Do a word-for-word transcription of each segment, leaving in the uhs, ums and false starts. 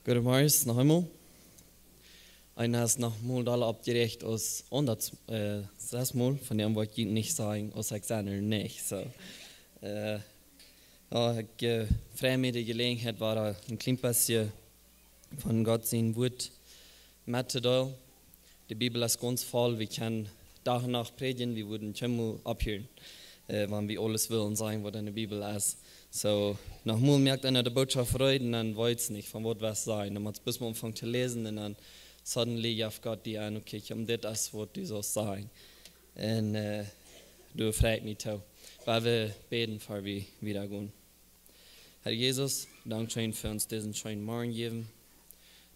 Goodemorjes noch eemol. Eena es noch mol dolla oppjerächt aus aundret, äh, sest mol, von däm woa ekj nich sajen, aus ekj sie nich. So, äh, jo, ekj, äh, frei mie de Jeläajenheit, wada een kjlien bät von Gott sien Wuat mettodeelen. De Bibel es gaunz voll, wie kjennen Dach un Nacht prädjen, wie wudden kjeenmol opphieren, äh, wan wie aules wullen sajen, waut enne Bibel es. So, noch mol moakt eena de Bootschoft reed un dan weetst nich, von waut west sajen. Dan motst bloos mol aunfangen to läsen un dan suddenly jeft Gott die aun, okay, kjikj, dit es, waut du saust sajen. Un, äh, doa frei ekj mie too. Wie woaren bäden, ea wie wieda gonen. Herr Jesus, dankscheen fa ons disen scheenen Morjen jäwen.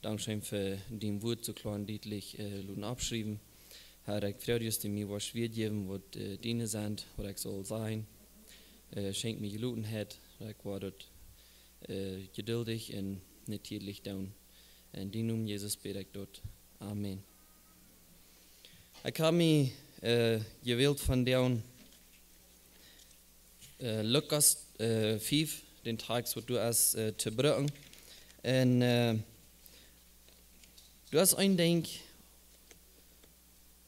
Dankscheen fa dien Wuat soo kloa un dietlich, äh, loten oppschriewen. Herr, ekj froag die, daut du mie woascht Wieed jäwen, waut, äh, diene sent, waut ekj saul sajen. Äh, schenkj mie Jeludenheit, daut ekj woa daut, äh, jeduldich un natiedlich doonen. En dienen Nomen Jesus bäd ekj daut. Amen. Ekj hab mie, äh, jewält von dän, äh, Lukas, äh, fief, dän Tekjst, waut du hast, äh, to brucken. Un, äh, du hast een Dinkj,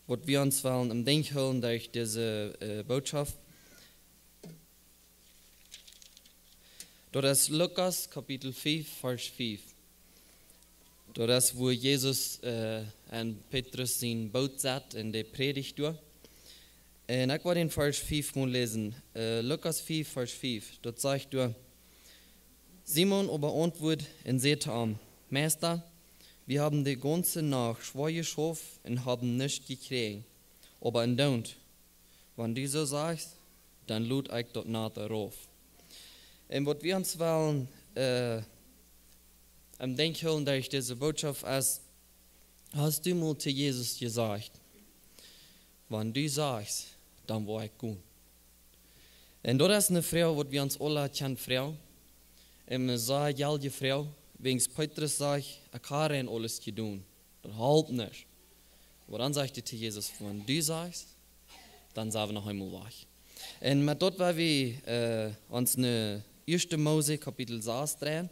waut wie ons wellen em Denkj hoolen derch dise, äh, Bootschoft. Daut es Lukas Kapitel fief, Varsch fief. Daut es, wua Jesus, äh, en Petrus sien Boot sat un dee prädicht doa. Un ekj woa dän Varsch fief mol läsen. Äh, Lukas fief, Varsch fief. Daut sajcht doa: Simon oba auntwuad un säd to am: Meista, wie haben de gaunze Nacht schwoa jeschauft un haben nuscht jekjräajen. Oba en Doont, wan du soo sajchst, dan lot ekj daut Nat rauf. Un waut wie ons wellen, äh, em Denkj hoolen derch dise Bootschoft es: Hast du mol to Jesus jesajcht: Wan du sajchst, dan woa ekj gonen? Un daut es eene Froag, waut wie ons aula kjennen froagen. Un eene sea jeläajne Froag, wäajen Petrus sajcht: Ekj hab rein aules jedonen. Daut halpt nuscht. Oba dan sajcht hee to Jesus: Wan du sajchst, dan sent wie noch eemol wajch. Un met daut woa wie, äh, ons no ieeschte Mose Kapitel sas dreien.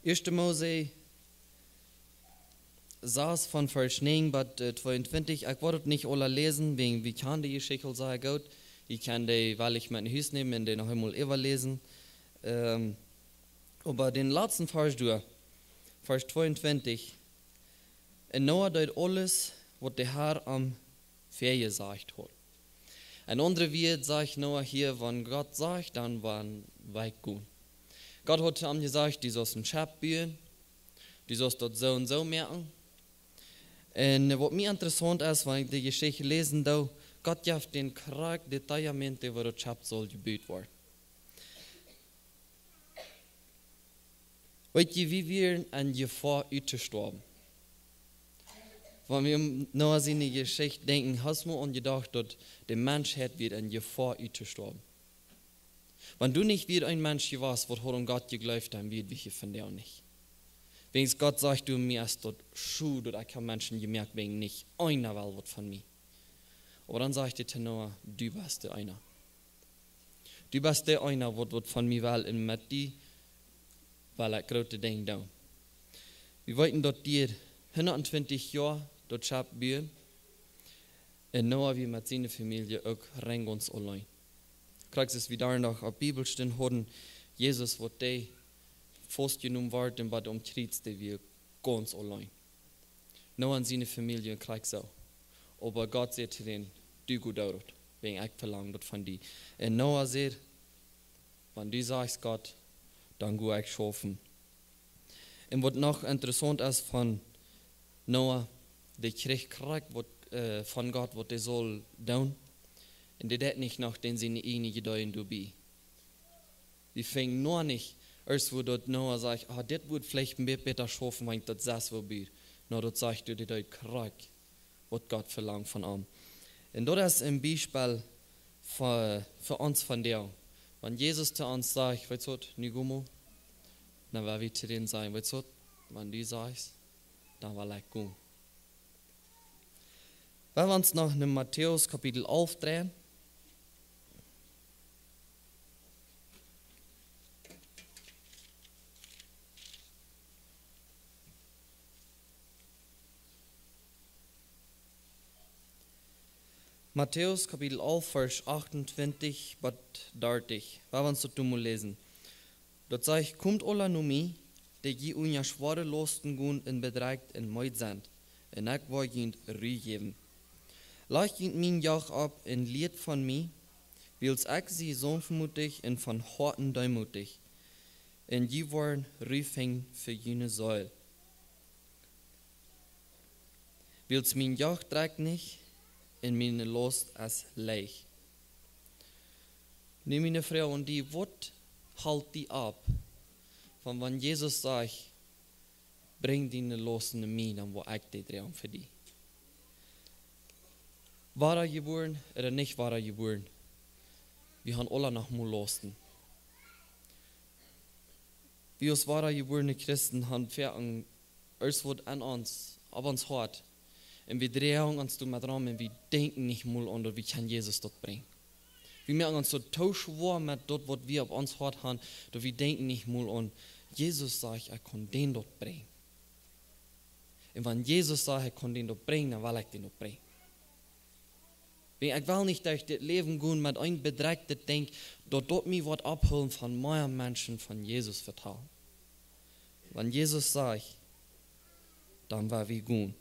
Ieeschte Mose sas von Varsch näajen bat, äh, tweeuntwintich. Ekj woa daut nich aula läsen, wäajen wie kjanen de Jeschicht sea goot. Jie kjennen dee woll met no Hus nämen un dee noch eemol äwaläsen. Ähm, oba dän latsten Varsch doa, Varsch tweeuntwintich. Un Noah deed aules, waut de Herr am väajesajcht haud. En aundre Wieed sajcht Noah hia: Wan Gott sajcht, dan woa ekj gonen. Gott haud to am jesajcht: Du saust een Schepp buen, du saust daut soo un soo moaken. Un, äh, waut mie interessaunt es, wan ekj de Jeschicht läsen doo, Gott jeft dän krakjt de Tajamente, woo daut Schepp saul jebut woaren. Weet jie, wie wieren en Jefoa uttostoawen. Wan wie aun Noah siene Jeschicht denkjen, hast mol aunjedocht, daut de Menschheit wia en Jefoa uttostoawen? Wan doa nich wia een Mensch jewast, waut haud aun Gott jejleeft, dan wia wie hia vondoag nich. Wäajen Gott sajcht: Du, mie es daut schod, daut ekj hab Menschen jemoakt, wäajen nich eena well waut von mie. Oba dan sajcht hee to Noah: Du best de eena. Du best de eena, waut, waut von mie well, un met die well ekj groote Dinja doonen. Wie weeten, daut dee hundatentwintich Joa daut Schepp buen, un Noah wia met siene Famielje uk rein gaunz auleen. Krakjt soo aus wie doa noch opp Bibelstund hauden, Jesus, waut dee faustjenomen wort un bie daut Kjriez, dee wia gaunz auleen. Noah un siene Famielje krakjt soo. Oba Gott säd to dän: Du, go doo daut, wäajen ekj velang daut von die. Un Noah säd: Wan du sajchst, Gott, dan go ekj schaufen. Un waut noch interessaunt es von Noah, dee kjrieech krakjt waut, äh, von Gott, waut hee saul doonen. Un dee deed nich no dän siene ieejne Jedanken doabie. Dee funk noch nich, ieescht wua daut Noah sajcht: Ah, dit wudd veleicht een bät bäta schaufen, wan ekj daut sest woo buen. No, daut sajcht hee, dee deed krakjt waut Gott velangt von am. Un daut es een Biespel fa, fa ons vondoag. Wan Jesus to ons sajcht: Weetst waut, nu go mol, dan woa wie to dän sajen: Weetst waut, wan du sajchst, dan well ekj gonen. Wie woaren ons no Matäus Kapitel alf dreien. Matäus Kapitel alf, Varsch achtuntwintich bat dartich. Wie woaren ons daut mol läsen. Daut sajcht: "Komt aula no mie, dee jie unja schwoare Lausten gonen un bedrekjt un meed sent, un ekj woa junt Ru jäwen. Lajcht junt mien Joch opp un lieet von mie, wiels ekj sie saunftmootich un von Hoaten deemootich, un jie woaren Ru finjen fa june Seel. Wiels mien Joch drekjt nich un miene Laust es leicht." Nu miene Froag aun die: Waut helt die opp von wan Jesus sajcht: "Brinj diene Lausten no mie, dan woa ekj dee droagen fa die"? Wada jebuaren ooda nich wada jebuaren, wie haben aula noch mol Lausten. Wie aus wada jebuarne Christen haben foaken irjentwaut aun ons, opp ons Hoat. Un wie droagen ons doamet rom un wie denkjen nich mol aun, daut wie kjennen Jesus daut brinjen. Wie moaken ons soo too schwoa met daut, waut wie opp ons Hoat haben, daut wie denkjen nich mol aun: "Jesus sajcht, ekj kaun dän daut brinjen. Un wan Jesus sajcht, ekj kaun dän daut brinjen, dan well ekj dän daut brinjen." Wiels ekj well nich derch dit Läwen gonen met een bedrekjtet Denkjen, daut daut mie woat aufhoolen von mea Menschen von Jesus vetalen. Wan Jesus sajcht, dan woa wie gonen.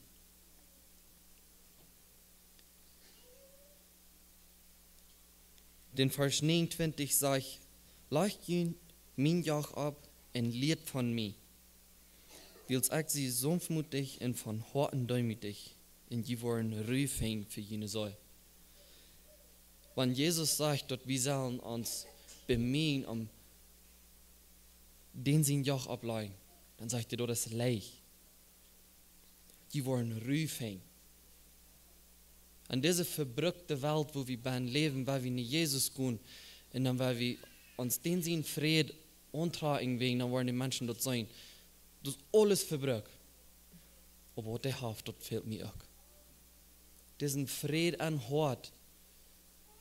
Dän Varsch neenuntwintich sajcht: "Lajcht junt mien Joch opp un lieet von mie, wiels ekj sie saunftmootich un von Hoaten deemootich, un jie woaren Ru finjen fa june Seel." Wan Jesus sajcht, daut wie sellen ons bemieejen om dän sien Joch opptolajen, dan sajcht hee, daut es leicht. Jie woaren Ru finjen. En dise vebrukte Welt, wua wie bennen läwen, wua wie no Jesus gonen, un dan wua wie ons dän sien Fräd auntrakjen woaren, dan woaren de Menschen daut seenen. Daut es aules vebrukt. Oba waut hee haft, daut fält mie uk. Disen Fräd em Hoat,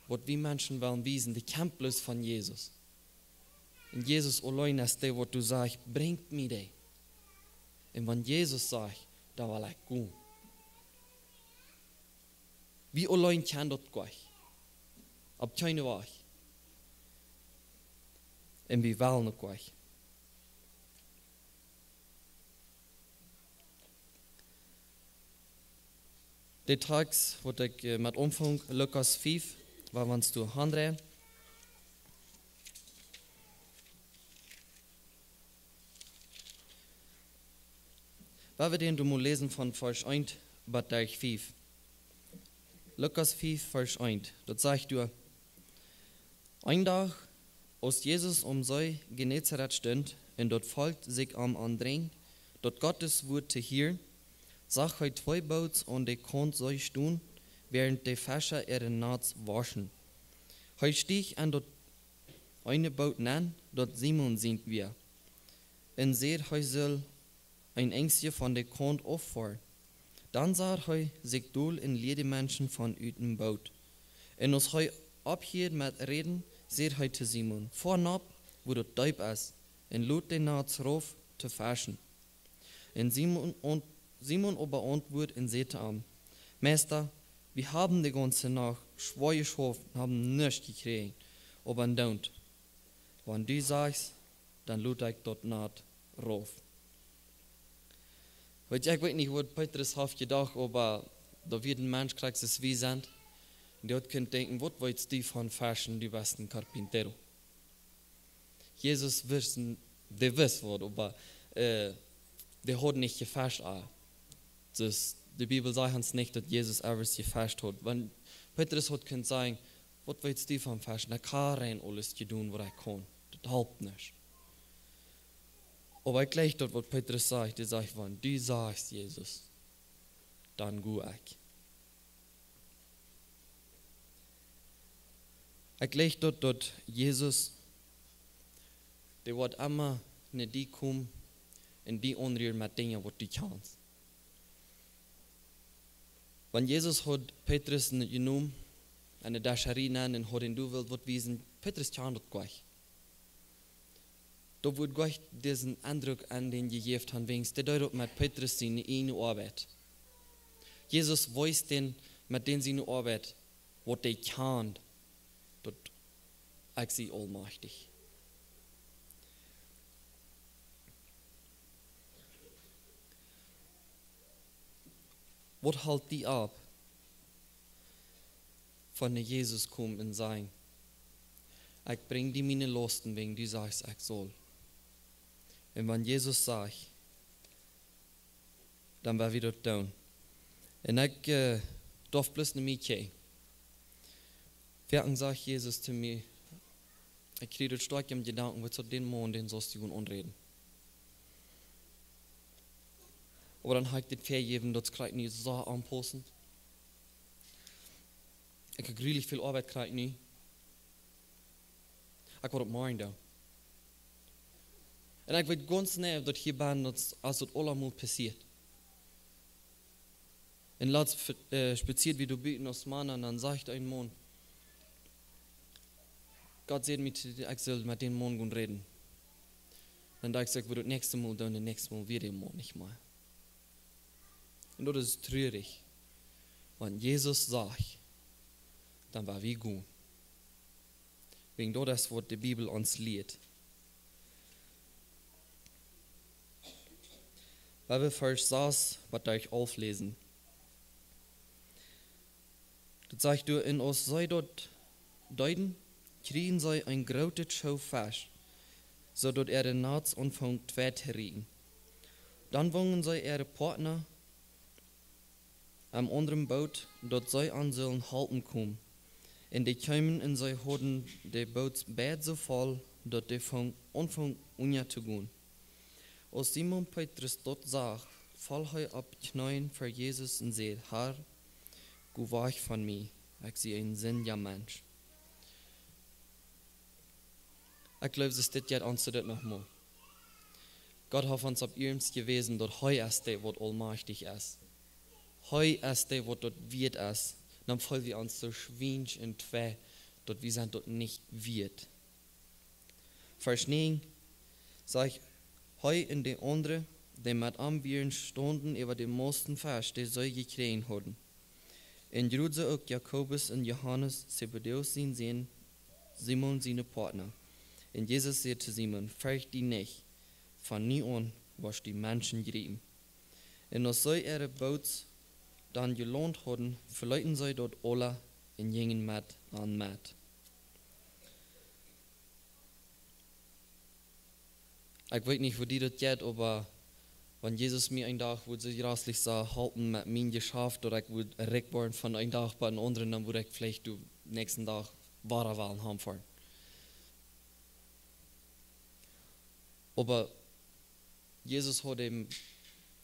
waut wie Menschen wellen wiesen, dee kjemt bloos von Jesus. Un Jesus auleen es dee, waut doa sajcht: "Brinjt mie dee." Un wan Jesus sajcht, dan well ekj gonen. Wie auleen kjennen daut nich. Opp kjeenen Wajch. Un wie wellen uk nich. De Tekst, waut ekj, äh, met aunfunk, Lukas fief, wua wie ons doa aundreien. Wua wie dän doa mol läsen von Varsch eent bat fief. Lukas fief, Varsch eent. Daut sajcht doa: Een Dach, aus Jesus aum See Genezareth stunt un daut Volkj sikj aum aundrinjen, daut Gottes Wuat to hieren, sach hee twee Boots aun de Kaunt See stonen, wäarent de Fescha äare Nats woschen. Hee stieech en daut eene Boot nenn, daut Simon sient wia, un säd, hee sull een Enjstje von de Kaunt auffoaren. Dan sad hee sikj dol un lieed de Menschen von ut daut Boot. Un aus hee opphield met räden, säd hee to Simon: "Foa nopp, wua daut deep es, un lot de Nats rauf to feschen." Un Simon, un Simon oba auntwuad un säd to am: "Meista, wie haben de gaunze Nacht schwoa jeschauft un haben nuscht jekjräajen, oba een Doont. Wan du sajchst, dan lot ekj daut Nat rauf." Weet jie, ekj weet nich, waut Petrus haft jedocht, oba doa wia een Mensch, krakjt soo aus wie sent. Un dee haud kunt denkjen: "Waut weetst du von feschen, du best een carpintero." Jesus wist, dee wist waut, oba, äh, dee haud nich jefescht, ah. Soo, de Bibel sajcht ons nich, daut Jesus ever jefescht haud. Wan Petrus haud kunt sajen: "Waut weetst du von feschen? Ekj hab rein aules jedonen, waut ekj kunn. Daut halpt nich." Oba ekj jleich daut, waut Petrus sajcht, dee sajcht: "Wan du sajchst, Jesus, dan go ekj." Ekj jleich daut, daut Jesus, dee woat emma no die komen un die aunrieren met Dinja, waut du kjanst. Wan Jesus haud Petrus en jenomen, enne Dascherie nenn un haud am doa wult waut wiesen, Petrus kjand daut jlikj. Daut wudd jlikj disen Endruck aun dän jejäft han, wäajens dee deed daut met Petrus siene ieejne Oabeit. Jesus wees dän met dän siene Oabeit, waut dee kjand, daut ekj sie aulmajchtich. Waut helt die opp, wan du no Jesus kjemst un sajchst: "Ekj brinj die miene Lausten, wäajens du sajchst, ekj saul"? Un wan Jesus sajcht, dan woa wie daut doonen. Un ekj, äh, darf bloos no mie kjikjen. Foaken sajcht Jesus to mie, ekj kjrie daut stoakj em Jedanken, waut soo dän Maun, dän saust du gonen aunräden. Oba dan ha ekj dit väajäwen, daut kjrieech ekj nu soo aunpaussen. Ekj ha jreslich väl Oabeit kjrieech ekj nu. Ekj woa daut morjen doonen. Un ekj weet gaunz jeneiw, daut hia bie ons, aus daut aulemol passieet. Un latst, äh, spazieed wie doa buten aus Mana, un dan sajcht een Maun: "Gott säd mie, ekj saul met dän Maun gonen räden." Dan docht ekj: "Ekj woa daut näakjste Mol doonen, daut näakjste Mol wia dee Maun nich mea." Un daut es truarich. Wan Jesus sajcht, dan woa wie gonen. Wäajens daut es, waut de Bibel ons lieet. Woa wie Varsch sas bat elf läsen. Daut sajcht doa: "Un aus see daut deeden, kjrieejen see eene groote Schoof Fesch, soo daut äa Nat aunfunk twei to rieten. Dan wungen see äare Partner aum aundren Boot, daut see an sullen halpen komen. Un dee kjeemen un see hauden de Boot beid soo voll, daut dee funk, aunfunk unja to gonen. Aus Simon Petrus daut sach, foll hee opp Kjneeen ver Jesus un säd: 'Herr, go wajch von mie, ekj sie een sindja Mensch.'" Ekj jleew, see steit hia aun, see dit noch mol. Gott haft ons opp iernst jewäsen, daut hee es dee, waut aulmajchtich es. Hee es dee, waut daut wieet es. Dan feelen wie ons soo schwiensch un twei, daut wie sent daut nich wieet. Varsch näajen sajcht: "Hee un de aundre, dee met am wieren, stunden äwa de mieeschte Fesch, dee see jekjräajen hauden. Un jrod soo uk Jakobus un Johanes, Zebedäus sien Sän, Simon siene Partner. Un Jesus säd to Simon: 'Fercht die nich, von nu aun woascht du Menschen jriepen.' Un aus see äare Boot dan jelaunt hauden, veleeten see daut aula un jinjen met an met." Ekj weet nich, woo die daut jeit, oba wan Jesus mie een Dach wudd soo jreslich soo halpen met mien Jeschaft, daut ekj wudd rikj woaren von een Dach bat dän aundren, dan wudd ekj veleicht dän näakjsten Dach wada wellen hanfoaren. Oba Jesus haud am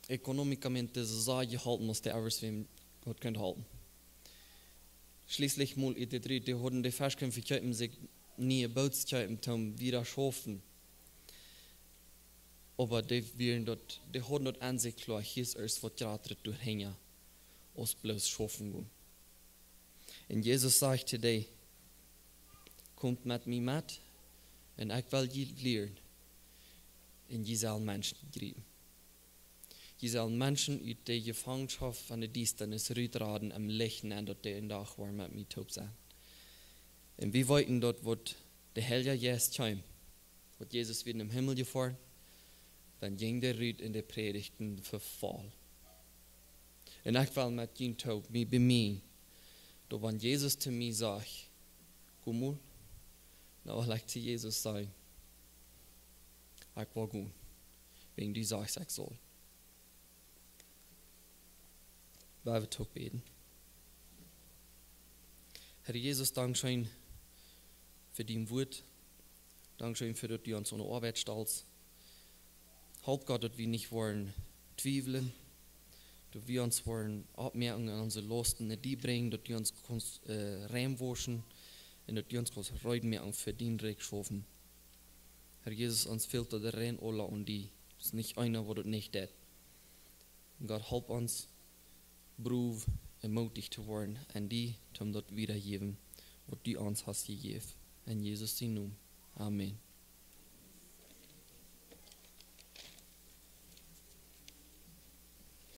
economicamente soo jeholpen, aus dee ever wäm haud kunt halpen. Schlieslich mol ut de dree, dee hauden de Fesch kunnen vekjeepen, sikj niee Boots kjeepen, toom wieda schaufen. Oba dee wieren daut, dee hauden daut aun sikj kloa, hia es waut jratret doahinja, aus bloos schaufen gonen. Un Jesus sajcht to dee: "Komt met mie met, un ekj well junt lieren, un jie sellen Menschen jriepen. Jie sellen Menschen ut de Jefangenschoft von de Diestanis rutraden em Licht nenn, daut dee een Dach woaren met mie toop sennen." Un wie weeten daut, waut de Heilja Jeist kjeem, waut Jesus wia em Himmel jefoaren, dan jinkj dee rut un dee prädichten fa voll. Un ekj well met junt toop, mie bemieejen, daut wan Jesus to mie sajcht: "Komm mol", dan well ekj to Jesus sajen: "Ekj woa gonen, wäajen du sajchst, ekj saul." Woa wie toop bäden. Herr Jesus, dankscheen fa dien Wuat. Dankscheen fa daut du ons aun de Oabeit stalst. Halp, Gott, daut wie nich woaren twiewlen, daut wie ons woaren oppmoaken un onse Lausten no die brinjen, daut du ons kaust, äh, rein wauschen un daut du ons kaust reed moaken fa dien Rikj schaufen. Herr Jesus, ons fält daut rein aula aun die. Daut es nich eena, waut daut nich deit. Gott, halp ons, brow emooticht to woaren un die toom daut wiedajäwen, waut du ons hast jejäft. En Jesus sien Nomen. Amen.